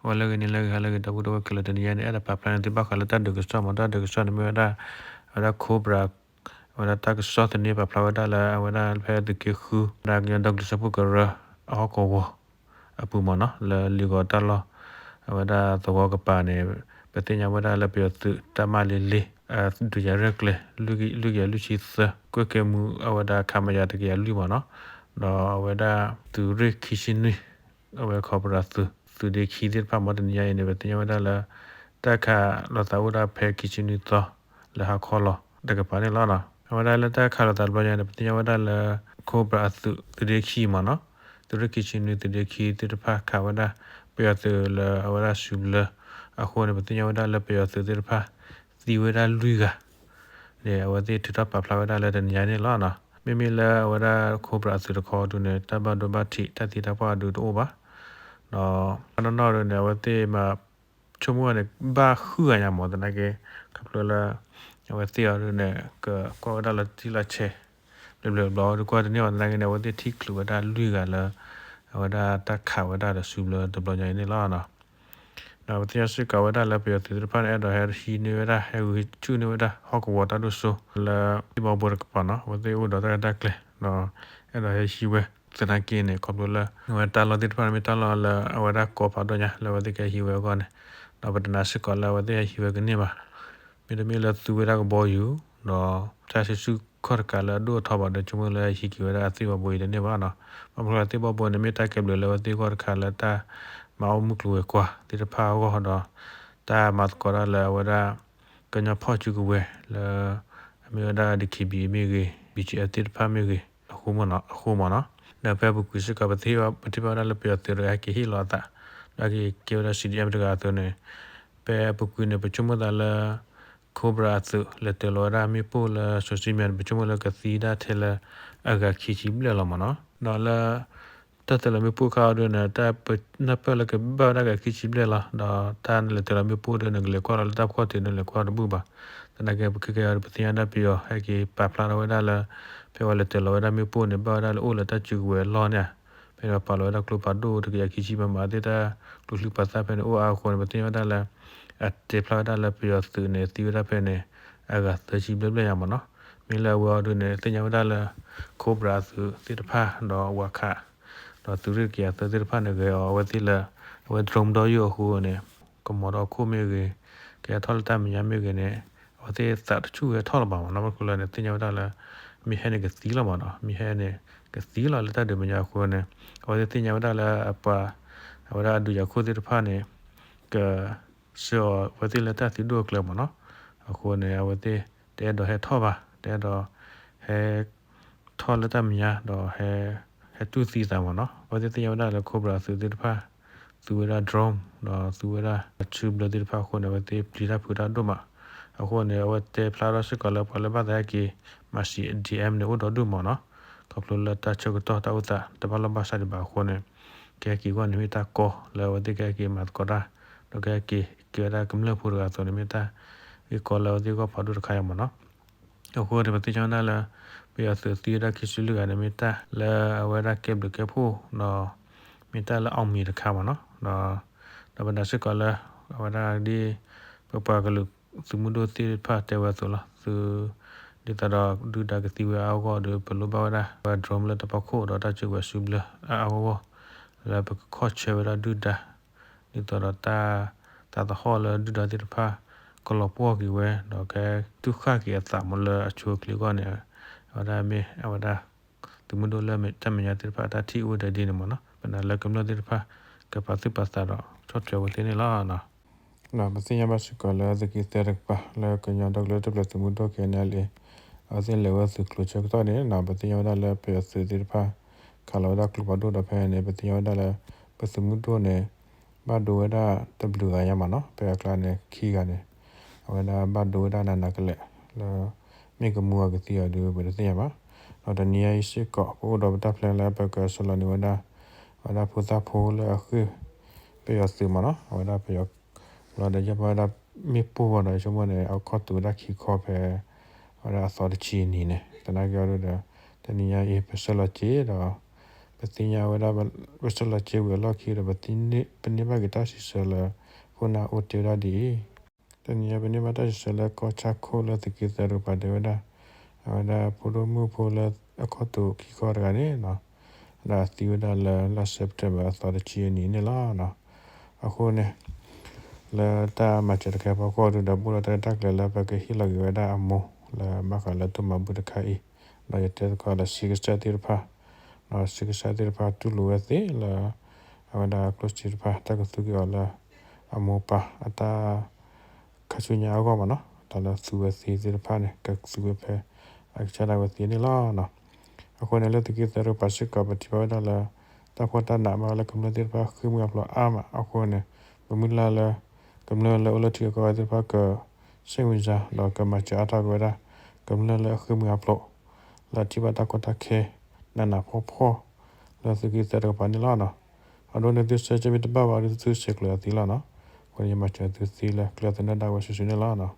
ဝဲလၢဂ့ၤန့ၣ်လၢဂ့ၤ ဟါလၢဂ့ၤ ဒီပုၢ်ဝဲၢ်ခဲလၢာ် တနံၤညါန့ၣ် အဲၣ်ဒိးပာ်ဖျါန့ၢ်သုဘၣ်ဃးလၢတၢ်ဒုးကစီၣ်မး တၢ်ဒုးကစီၣ်န့ၣ်မ့ၢ်ဝဲဒၣ် အဝဲဒၣ် Cobra အဝဲဒၣ်တၢ်ကစီၣ်သန့ပာ်ဖျါဝဲဒၣ်လၢ အဝဲဒၣ်ဖဲသုးက့ဃု ဝဲဒၣ်ကညီဒီကလုာ်စၢဖှိၣ်ကရၢ အဟီၣ်ကဝီၤအပူၤမးနီၤ လၢလံာ်ဂီၤတၢ်လီၢ် အဝဲဒၣ်သဝီကပၤန့ၣ် ပသ့ၣ်ညါဝဲဒၣ်လၢပယီၤသုးတၢ်မၤလ့လ့ ဒုးယၤရဲၣ်ကျဲၤ လွံၢ်ကယၤလွံၢ်ဆံသၢ ကွဲၢ်ကဲမူ အဝဲဒၣ် ခမရ တကယၤလွံၢ်မးနီၤ ဒီးအဝဲဒၣ်သုးရ့ၣ်ခံဆံနွံ အဝဲ Cobra သုး သုးဒ့ခံသ့ၣ်တဖၣ်မ့ၢ်တနံၤညါအံၤန့ၣ် ပသ့ၣ်ညါဝဲဒၣ်လၢ တၢ်ခးလိာ်သးအိၣ်ဒၣ်ဖဲခံဆံနွံသီ လၢဟါခီလီၤတကပၤန့ၣ်လီၤ. အဝဲဒၣ်လၢတၢ်ခးလိာ်သးတဘျီညါန့ၣ် ပသ့ၣ်ညါဝဲဒၣ်လၢ Cobra အသုး သုးဒ့ခံမးနီၤ သုးရ့ၣ်ခံဆံနွံ သုးဒ့ခံသ့ၣ်တဖၣ်ခးဝဲဒၣ် ပယီၤသုးလၢအဝဲဒၣ်စူၤဘျၢအဃိန့ၣ် ပသ့ၣ်ညါဝဲဒၣ်လၢပယီၤသုးသ့ၣ်တဖၣ် သံဝဲဒၣ်လွံၢ်ဂၤ န့ၣ် အဝဲသ့ၣ်ထုးထီၣ်ပာ်ဖျါဝဲဒၣ်လၢတနံၤညါန့ၣ်လီၤ. မ့မ့ၢ်လၢအဝဲဒၣ် Cobra အသုးတခီဒုန့ၣ် တၢ်ဘၣ်ဒိဘၣ်ထံး တၢ်သံတၢ်ပှၢ်ဒုတအိၣ်ဘၣ်. ဒီးအနီၢ်နီၢ်ဒုန့ၣ် အဝဲသ့ၣ်မၤဆိကမိၣ်န့ၣ် ဘၣ်ဃုဂၤညါမး သနာ်က့ ခီဖျိလၢ အဝဲသ့ၣ်အီၤဒုန့ၣ် ကကွၢ်ဝဲဒၣ်လီၤတံၢ်လီၤဆဲး ဘျီဘျီဘျီဒုကွၢ်တန့ၢ်ဘၣ် သနာ်က့န့ၣ် အဝဲသ့ၣ်ထံၣ်ချုးဝဲဒၣ်လွံၢ်ဂၤလၢ အဝဲဒၣ်တၢ်ခးဝဲဒၣ်ဒီးစူၤဘျၢတဘျီညါအံၤန့ၣ်လီၤ. ဒီးပသ့ၣ်ညါစ့ၢ်ကီးဝဲဒၣ်လၢပယီၤသုးသ့ၣ်တဖၣ်န့ၣ် အဲၣ်ဒိးဟဲဟံးန့ၢ်ဝဲဒၣ် ဟဲဂုာ်ဆူၣ်န့ၢ်ဝဲဒၣ် ဟီၣ်ကဝီၤတၢ်ဒိၣ်စိ လၢသ့ၣ်ဘီဘိတကပၤနီၤ အဝဲသ့ၣ်အိၣ်ဒီးတၢ်ရဲၣ်တၢ်ကျဲၤ ဒီးအဲၣ်ဒိးဟဲဟံးဝဲ သနာ်က့န့ၣ် ခီဖျိလၢ အဝဲတၢ်လီၢ်သ့ၣ်တဖၣ်န့ၣ် မ့ၢ်တၢ်လီၢ်လၢအဝဲဒၣ်ကီဖးဒိၣ်ညါ လၢအဝဲသ့ၣ်ကဟဲဟံးဝဲအဂီၢ်န့ၣ် ဒီးပတနာ်စ့ၢ်ကီးလၢအဝဲသ့ၣ်ဟဲဟံးဝဲကန့ၢ်ဘၣ် မ့တမ့ၢ်လၢသူဝဲဒၣ်ကဘီယူၤ ဒီးတၢ်ဆံဆူၣ်ခီၣ်တကးလၢအဒိၣ်အထီဘၣ်ဒီး ဆိကမိၣ်လၢဟဲဟံးက့ၤဝဲဒၣ်အသ့ၣ်ဘီဘိအံၤတန့ၢ်ဘၣ်နီၤ. ဘၣ်မနုၤလၢသ့ၣ်ဘီဘိန့ၣ် မ့ၢ်တၢ်ကဲဘျုးလၢအဝဲသ့ၣ်အဂီၢ်တခါလၢတၢ်မၤအီၣ်မုၢ်ကျိၤဝဲၤကွာ်သ့ၣ်တဖၣ်အဂီၢ်ဒီး တၢ်မၤသကိးတၢ်လၢအဝဲဒၣ် ကညီဖီၣ်စုကဝဲၤလၢ အမ့ၢ်ဝဲဒၣ် DKBA မ့ၢ်ဂ့ၤ BGF သ့ၣ်တဖၣ်မ့ၢ်ဂ့ၤ အဃိမးနီၤ အဃိမးနီၤ. ဒီးဖဲအပူၤကွံာ်စ့ၢ်ကီး ပထံၣ်ဘၣ်ဝဲဒၣ်လၢပယီၤသုးတဂၤက့ၤဟ့ၣ်လီၤအသး ဒီးက့ၤကဲဝဲဒၣ် C D M တဂၤအသိးန့ၣ် ဖဲအပူၤကွံာ်န့ၣ် ပဆိကမိၣ်သးလၢ Cobra အသုး လဲၤတၢၤလီၤဝဲဒၣ်မ့ၣ်ပိၢ်လၢ social media န့ၣ် ပဆိကမိၣ်လၢကသံဒၣ်ထဲလၢ အဂၤခံဆံဘျဲၣ်လီၤမးနီၤ. ဒီးလၢ တၢ်တၢၤလီၤမ့ၣ်ပိၢ်ခါအံၤဒုန့ၣ် တၢ်ပနၢ်ပၢၢ်လၢကဘၣ်ဝဲဒၣ်ဂၤခံဆံဘျဲၣ်လီၤ. ဒီးတၢ်လဲၤတၢၤလီၤမ့ၣ်ပိၢ်ဒုန့ၣ် ကလဲၤကွၢ်လီၤလၢတၢ်ဖီခိၣ်တ့ၢ်န့ၣ် လဲၤကွၢ်တဘူၣ်ဘၣ်. သနာ်က့ ပခဲကဲအံၤ ပသ့ၣ်ညါဒၣ်ပယီၤ ဟဲက့ၤပာ်ဖျါထီၣ်ဝဲဒၣ်လၢ ဖဲဝဲလဲၤတၢၤလီၤဝဲဒၣ်မ့ၣ်ပိၢ်န့ၣ် ဘၣ်ဝဲဒၣ်လၢအိၣ်လၢတၢ်စုကဝဲၤအလီၢ်န့ၣ်ဧါ. ဖဲန့ၣ်ပာ်လီၤဝဲဒၣ်ကျိဖးဒိၣ်တကယၤခံဆံ မမၤသ့ၣ်တၢ် ကျိချံမျိာ်သၣ်ဖဲန့ၣ် အိၣ်အါအဃိန့ၣ် ပသ့ၣ်ညါဝဲဒၣ်လၢ အတဲဖျါဝဲဒၣ်လၢပယီၤသုးန့ၣ် သံဝဲဒၣ်ဖဲန့ၣ် အဂၤသၢဆံဘျဲၣ်ဘျဲၣ်ညါမးနီၤ. မ့ၢ်လၢအဝဲအံၤဒုန့ၣ် သ့ၣ်ညါဝဲဒၣ်လၢ Cobra အသုးသ့ၣ်တဖၣ် ဒီးဝၤခး ဒီးသုးရ့ၣ်တကယၤသၢသ့ၣ်တဖၣ်န့ၣ် ဂဲၤအီၤအဝဲသ့ၣ်လၢ အဝဲ drone ဒီယိၣ်အဃိန့ၣ် ကမီၤဒီးအခိၣ်မ့ၢ်ဂ့ၤ ကဟဲထီၣ်လၢတၢ်မဲာ်ညါမ့ၢ်ဂ့ၤန့ၣ် အဝဲသ့ၣ်သးတဆူၣ်ဟဲထီၣ်လၢၤဘၣ်မးနီၤ. ဘၣ်မနုၤလဲၣ်န့ၣ် သ့ၣ်ညါဝဲဒၣ်လၢ မ့ၢ်ဟဲန့ၣ်ကသံလီၤမးနီၤ. မ့ၢ်ဟဲန့ၣ် ကသံလီၤလၢတၢ်ဒုးမဲာ်ညါအဃိန့ၣ် အဝဲသ့ၣ်သ့ၣ်ညါဝဲဒၣ်လၢအပှၤ အဝဲဒၣ်အဒုးယၤခိၣ်သ့ၣ်တဖၣ်န့ၣ် က ဆှၢအီၤအဝဲသ့ၣ်လၢတၢ်သံဒိၣ်အကျဲမးနီၤ. အဃိန့ၣ် အဝဲသ့ၣ်တအဲၣ်ဒိးဟဲထီၣ်ဘၣ်, တအဲၣ်ဒိးဟဲထီၣ်လၢတၢ်မဲာ်ညါ ဒီးဟဲ ဟဲတူၢ်သံသးမးနီၤ. အဝဲသ့ၣ်သ့ၣ်ညါဝဲဒၣ်လၢ Cobra အသုးသ့ၣ်တဖၣ် သူဝဲဒၣ် drone ဒီးသူဝဲဒၣ်အစုဘျၢသ့ၣ်တဖၣ်အဃိန့ၣ် အဝဲသ့ၣ်ပျံၤတၢ်ဖုးတၢ်ဒိၣ်မး. အဃိန့ၣ် အဝဲတဲဖျါထီၣ်စ့ၢ်ကီးလၢပှၤလၢဘၣ်သးဟဲက့ၤမၤ C D M န့ၣ် အိၣ်ဒီဒူၣ်မးနီၤ. ခီဖျိလၢတၢ်ဆၢကတီၢ်တၢ်အိၣ်သးတဘၣ်လီၢ်ဘၣ်စးဒံးဘၣ်အဃိန့ၣ် ကဟဲက့ၤအဂီၢ်န့ၣ်မ့ၢ်တၢ်ကီလၢအဝဲသ့ၣ်ကဟဲက့ၤမၤသကိးတၢ်, ဒီးကဟဲက့ၤကဲဝဲဒၣ်ကမျၢၢ်ဖိတဂၤအသိးန့ၣ် မ့ၢ်တၢ်ဂ့ၢ်ကီလၢအဝဲသ့ၣ်ဂီၢ်ဖးဒိၣ်တခါအံၤမးနီၤ. အဃိန့ၣ် ပသ့ၣ်ညါဝဲဒၣ်လၢ ပယီၤသုးသံဝဲဒၣ်ခံဆံလွံၢ်ဂၤန့ၣ် မ့ၢ်တၢ်လၢအဝဲဒၣ်ကဲဘျုးကဲဖှိၣ်ဒီး မ့ၢ်တၢ်လၢအောင်မြင်တခါမးနီၤ. ဒီး ဒီးပနာ်စ့ၢ်ကီးလၢ အဝဲဒၣ်ဒ် ပပှၤကလုာ်သုးမုၢ်ဒိၣ်သ့ၣ်တဖၣ်တဲဝဲအသိးလီၤ. သု ဒ်သိးဒီးဒုၣ်ဒါကသံဝဲအါအါဂီၢ်ဂီၢ်ဒီး ပလိၣ်ဘၣ်ဝဲဒၣ် ပှၤ drone လၢတၢ်ဖီခိၣ်ဒီးတၢ်စုကဝဲၤစုဘျၢအါအါဂီၢ်ဂီၢ် လၢပကခီၣ်ဆၢဝဲဒၣ်ဒုၣ်ဒါ ဒ်သိးဒီးတၢ် တၢ်သဟီၣ်လၢဒုၣ်ဒါသ့ၣ်တဖၣ် ကလီၤပှီၢ်က့ၤဝဲ ဒီးကတူၢ်ဃၣ်က့ၤအသးမးလၢအဆိအချ့အဂီၢ်န့ၣ် အဝဲဒၣ်မ့ၢ်အဝဲဒၣ် သုးမုၢ်ဒိၣ်လၢတၢ်မဲာ်ညါသ့ၣ်တဖၣ်အတၢ်ထံၣ်အိၣ်ဝဲဒၣ်ဒ်န့ၣ်မးနီၤ. ပနာ်လၢကမျၢၢ်သ့ၣ်တဖၣ် ကပာ်သူၣ်ပာ်သးဒီးဆီၣ်ထွဲဝဲသ့ၣ်န့ၣ်လီၤ. ဒီးပသ့ၣ်ညါဘၣ်စ့ၢ်ကီးလၢသုးက့သၢတကပၤ လၢကညီဒီကလုာ်တၢ်ထူၣ်ဖျဲးသုးမုၢ်ဒိၣ် K N L A အဝဲသ့ၣ်လဲၤဝဲသုးကျိၤဆၢကတီၢ်န့ၣ် ပသ့ၣ်ညါဝဲဒၣ်လၢပယီၤသုးသ့ၣ်တဖၣ် ခးလီၤဝဲဒၣ်ကျိဖးဒိၣ်ဒီးဖဲန့ၣ် ပသ့ၣ်ညါဝဲဒၣ်လၢ ပသုးမုၢ်ဒိၣ်န့ၣ် ဘၣ်ဒိဝဲဒၣ်တဘျုးဂၤညါမးနီၤ. ဖဲအကျါန့ၣ်ခံဂၤန့ၣ် အဝဲဒၣ်ဘၣ်ဒိဝဲဒၣ်နးနးကလဲာ် လၢမ့ၢ်ကမူအကသံအီၤဒုး ပတသ့ၣ်ညါဘၣ်. ဒီးတနံၤညါအံၤစ့ၢ်ကီး ပအိၣ်ဒီးပတၢ်ဖျဲလၢပကဆှၢလီၤန့ၢ်ဝဲဒၣ် အဝဲဒၣ်ဖိသၣ်ဖိလၢအဃ့ၢ်ပယီၤသုးမးနီၤ. အဝဲဒၣ်ပယီၤ လီၤဒီးယဲၢ်ပှၤဝဲဒၣ်မ့ၣ်ပိၢ်ဝဲဒီး ယဆိကမိၣ်န့ၣ် အခီၣ်တုၤဝဲဒၣ်ခံခီဖဲ အဝဲဒၣ်အသီတဆံနံၤန့ၣ် သနာ်က့အီၤဒုးဒီး တနံၤညါအံၤ ပဆှၢလီၤစ့ၢ်ဒီး ပသ့ၣ်ညါဝဲဒၣ် ပဆဲးလီၤစဲဝံၤအလီၢ်ခံဒီး ပန့ၢ်ဘၣ်က့ၤတၢ်စံးဆၢလၢ ခိၣ်နၢ်အိၣ်တ့ၢ်ဝဲဒၣ်ဒ်အံၤ, တနံၤအံၤ ပန့ၢ်ဘၣ်တၢ်စံးဆၢလၢကီၢ်ဆၣ်ခိၣ်လၢသုးက့သၢတကပၤဒၣ်ဝဲဒၣ် အဝဲဒၣ်ဖိဒိၣ်မုၣ်ဖိလၢအခီၣ်ထံးခံခီတဂၤန့ၣ် ဒီးအသံဝဲဒၣ်လၢလါစဲးပထ့ဘၢၣ်အသီတဆံအနံၤန့ၣ်လီၤ. အဃိန့ၣ် လၢတၢ်မၤစၢၤတခါအဖီခိၣ်ဒီး ဒီးပအိၣ်ဒီးတၢ်ရဲၣ်တၢ်ကျဲၤလၢပကဟ့ၣ်လီၤက့ၤဝဲဒၣ်အမိၢ်လၢဘၣ်ဃးလၢတၢ်မၤဘူၣ်တခါအံၤ, ဒီးယတဲသကိးလၢဆံးကစၢ်သ့ၣ်တဖၣ်, ဒီးဆံးကစၢ်သ့ၣ်တဖၣ်တူၢ်လိာ်ဝဲသ့လၢ အဝဲဒၣ်ကျိၣ်စ့တဖၣ် တၢ်ကသူက့ၤအီၤလၢ အမိၢ်ပၢ်အတၢ် ခါဆူညါအဂီၢ်မးနီၤ, တၢ်လၢသူဝဲသ့သ့ၣ်တဖၣ်န့ၣ် ကသူဝဲဖဲ အကစၢ်ဒၣ်ဝဲသ့န့ၣ်လီၤ. အဃိန့ၣ် လၢသုးက့သၢတကပၤစ့ၢ်ကီး ပထံၣ်ဘၣ်ဝဲဒၣ်လၢ တၢ်ဖှီၣ်တၢ်နးမးလၢကမျၢၢ်သ့ၣ်တဖၣ်ဃ့ၢ်မှံဟးဖျိးအါမးအဃိန့ၣ်, ပမုၢ်လၢ်လၢ ကမျၢၢ်လၢအိၣ်လၢထံဂုၤကီၢ်ဂၤသ့ၣ်တဖၣ်က စိတ်ဝင်စား ဒီးကမၤစၢၤအါထီၣ်က့ၤဝဲဒၣ် ကမျၢၢ်လၢအဃ့ၢ်မှံဟးဖျိး လၢအထံၣ်ဘၣ်တၢ်ကီတၢ်ခဲ နးနးဖှီၣ်ဖှီၣ် လၢသုးက့သၢတကပၤန့ၣ်လီၤ. အဒိန့ၣ် သုဆၢမ့ၢ်တဘၣ်ဘၣ်ဒီး သုဆဲးကျိးအီၤသ့လီၤနီၤ. အဃိန့ၣ် ယမၤစၢၤသုသ့လၢကျဲသနၢၣ်ဒၣ်ဝဲစုာ်စုာ်န့ၣ်လီၤ.